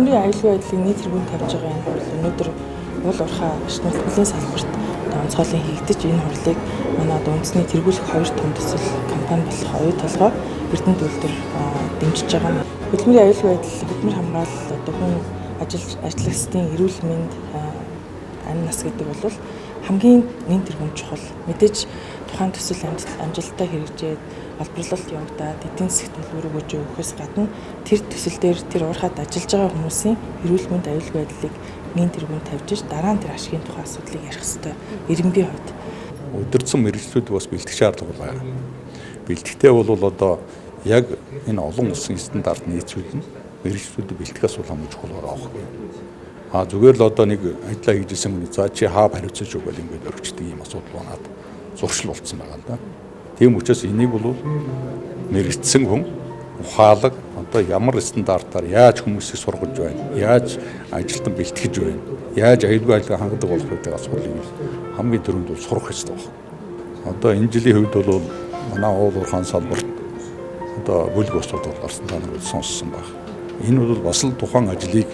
Хөдөлмөрийн аюулгүй байдлыг нийт тэргуунд тавьж байгаа энэ хурал өнөөдөр уул уурхай шин малтмалын салбарт онцгойлон хийгдэж, энэ хурлыг манай одоо үндэсний тэргүүлэх хоёр том төсөл компани болох Оюу толгой, Эрдэнэт үйлдвэр дэмжиж байгаа. Хөдөлмөрийн аюулгүй байдал, хөдөлмөр хамгаалал, одоо хүн ажил ажлагчдын эрүүл мэнд, амь нас гэдэг бол хамгийн нэн тэргуун чухал. Мэдээж тухайн төсөл амжилттай хэрэгжээд, олборлолт явагдаад, эдийн засагт үр өгөөж өгөхөөс гадна тэр төсөл дээр, тэр уурхайд ажиллаж байгаа хүмүүсийн эрүүл мэнд, аюулгүй байдлыг нэн тэргуунд тавьж, дараа нь тэр ашигын тухай асуудлыг ярих ёстой. Ирэмбийн хувьд Удирдсан мэргэжлүүд бас бэлтгэх шаардлага байна. Бэлтгэхдээ бол одоо яг энэ олон улсын стандарт нийцүүлнэ. Мэргэжлүүдэд бэлтгэх асуудал хамгийн чухал байгаа байхгүй. А зүгээр л одоо нэг ажиллаа хийж исэн хүний за чи хаа хариуцаж өгөөл ингээд өргөчдөг юм асуудал банаад зуршил болцсон байгаа л да. Тийм учраас энийг бол мэргэжсэн хүн ухаалаг одоо ямар стандартаар яаж хүмүүсийг сургаж байна, яаж ажилтан бэлтгэж байна, яаж аюулгүй байдлыг хангадаг болох гэдэг асуудлыг хамгийн түрүүнд бол сурах хэрэгтэй байна. Одоо энэ жилийн хувьд бол манай уул уурхайн салбарт одоо бүлэг босууд гарсан, та нар сонссон байх. Энэ бол бас л тухайн ажлыг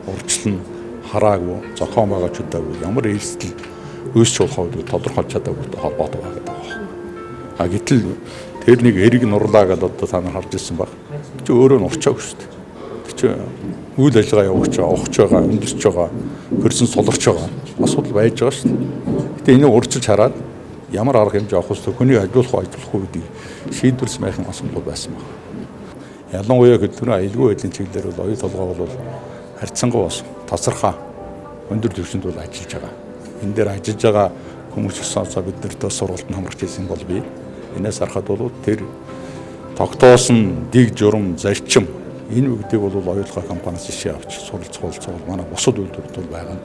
урьдчилан хараагүй, зохион байгуулж чадаагүй, ямар эрсдэл үүсч болох вэ тодорхойлж чадаагүйтэй холбоотой байгаа гэдэг байна. А гэтэл тэр нэг эрэг нурлаа гэдээ одоо та нар харж ирсэн баг. Чи өөрөө нурчаагүй шүү дээ. Тэр чи үйл ажиллагаа явууч байгаа, ухаж байгаа, өндөрч байгаа, хөрсөн суларч байгаа асуудал байж байгаа шүү дээ. Гэтэ энийг урьдчилж хараад ямар арга хэмжээ авах вэ? Хүний ажилуулах уу, ажилуулах уу гэдгийг шийдвэрлэх майхан асуудал байсан баг. Ялангуяа хөдөлмөрийн аюулгүй байдлын чиглэлээр бол Оюу толгой бол харьцангуй бас тасархаа өндөр түвшинд бол ажиллаж байгаа. Энэ дээр ажиллаж байгаа хүмүүс өсөөсөө бид нарт сургалтанд хамрагч хийсэн бол би энэс харахад бол тэр тогтоосон дэг журам, зарчим энэ бүгдийг бол оюулгаа компаниас жишээ авч суралцах болцоо манай бусад үйлдвэрүүд бол байгаа.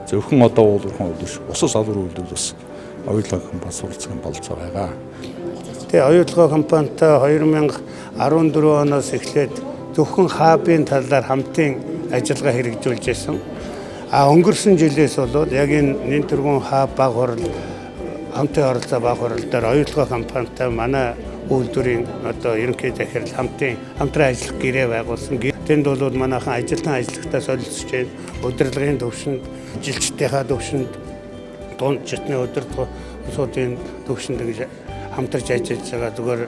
Зөвхөн одоо уул уурхайн үйлдвэр биш, бусад салбар үйлдвэр бас оюулгаа компани суралцах болцоо байгаа. Тэгээ оюулгаа компанитай 2014 оноос эхлээд зөвхөн хабын талаар хамтын ажиллагаа хэрэгжүүлж байсан. А өнгөрсөн жилээс бол яг энэ нэн тэргуун хаб баг хурал хамтын оролцоо баг хурал дээр оюулгаа компанитай манай үйлдвэрийн одоо ерөнхий захирал хамтын хамтран ажиллах гэрээ байгуулсан. Тэнд бол манайхан ажилтан ажиллагтаа солилцож байна. Удирдлагын төвшөнд, ажилчдынхаа төвшөнд, дунд чатны удирдлага улсуудын төвшөнд гэж хамтарч ажиллаж байгаа. Зүгээр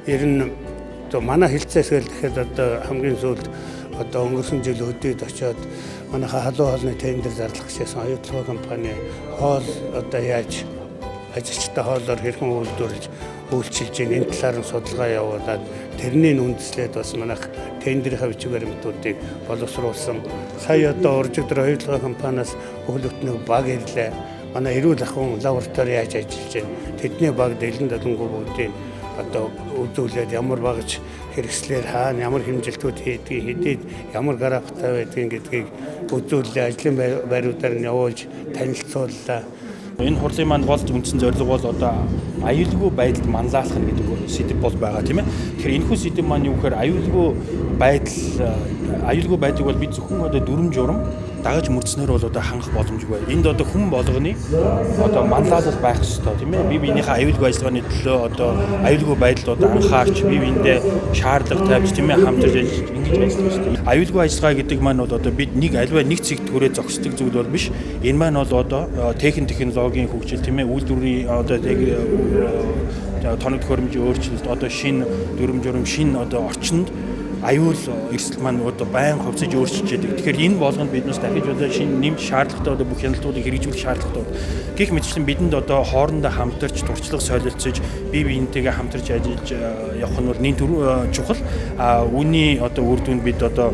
ер нь одоо манай хэлцээс гэхэд одоо хамгийн сүүлд одоо өнгөрсөн жил өдөөд очиод манайхаа халуун хоолны тендер зарлах гэжсэн оюутлогын компани хоол одоо яаж ажилчтай хоолоор хэрхэн үйлдвэрлэж үйлчилж байна, энэ талаар нь судалгаа явуулаад тэрний үндэслээд бас манайх тендерийнхаа бичиг баримтуудыг боловсруулсан. Сая одоо уржигдар оюутлогын компаниас бүхэл бүтнийг баг ирлээ. Манай эрүүл ахуйн лаборатори яаж ажиллаж байна. Тэдний баг дэлгэн далангуй бүгдийг одоо үзүүлээд ямар багж хэрэгслээр хаана ямар хэмжилтүүд хийдгийг, хэдийд ямар графиктай байдгийг гэдгийг үзүүллээ. Ажлын байруудаар нь явуулж танилцууллаа. Энэ хурлын маань гол үндсэн зорилго бол одоо аюулгүй байдалд манлайлах гэдэг сэдэв бол байгаа, тийм ээ. Тэгэхээр энэхүү сэдэв маань юу гэхээр аюулгүй байдал, аюулгүй байдлыг бол бид зөвхөн одоо дүрэм журам дагаж мөрдснөөр бол одоо хангах боломжгүй. Энд одоо хүн болгоны одоо манлайлал байх ёстой, тийм ээ. Бие биенийхээ аюулгүй ажиллагааны төлөө одоо аюулгүй байдалд одоо анхаарч, бие биендээ шаардлага тавьж, тийм ээ, хамтарч ингэж ажиллах ёстой. Аюулгүй ажиллагаа гэдэг маань бол одоо бид нэг альва нэг цэгт хүрээ зогсдог зүйл бол биш. Энэ маань бол одоо технологийн хөгжил, тийм ээ, үйлдвэрийн одоо тоног төхөөрөмжийн өөрчлөлт, одоо шинэ дүрэм журам, шинэ одоо орчинд аюул эрсдэл маань одоо байн хувьсаж өөрчилж яадаг. Тэгэхээр энэ болгонд биднээс дахиж одоо шинэ нэмж шаардлагатай одоо бүх хяналтуудыг хэрэгжүүлэх шаардлагатай. Гэх мэтчлэн бидэнд одоо хоорондоо хамтарч туршлага солилцож, бие биентэйгээ хамтарч ажиллаж явах нь бол нэн чухал. А үүний одоо үр дүнд бид одоо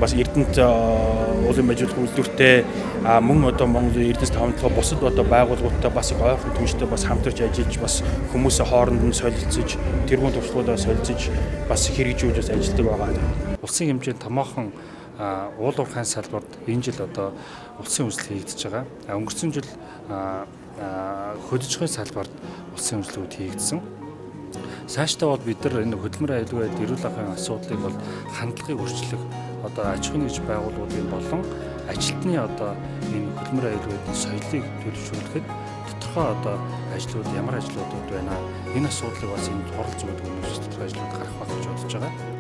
бас Эрдэнэт уулын баяжуулах үйлдвэртэй, мөн одоо Монгол Эрдэнэт таван бусад одоо байгууллагуудтай бас их ойрхон түнштэй бас хамтарч ажиллаж, бас хүмүүсээ хооронд нь солилцож, тэргуун туршлагуудаа солилцож бас хэрэгжүүлж бас ажилладаг байгаа. Улсын хэмжээнд томоохон уул уурхайн салбарт энэ жил одоо улсын үндэслэл хийгдэж байгаа. Өнгөрсөн жил хөдөлж салбарт улсын үндэслэлүүд хийгдсэн. Цаашдаа бол бид нар энэ хөдөлмөрийн аюулгүй байдал, эрүүл ахуйн асуудлыг бол хандлагыг өөрчлөх одоо аж ахуйн нэгж байгууллагуудын болон ажилтны одоо энэ хөдөлмөрийн аюулгүй байдлын соёлыг төлөвшүүлэхэд тодорхой одоо ажлууд ямар ажлууд байна. Энэ асуудлыг бас энэ хурал зүгт өнөөдөр тодорхой ажлууд гарах байх гэж бодож байгаа.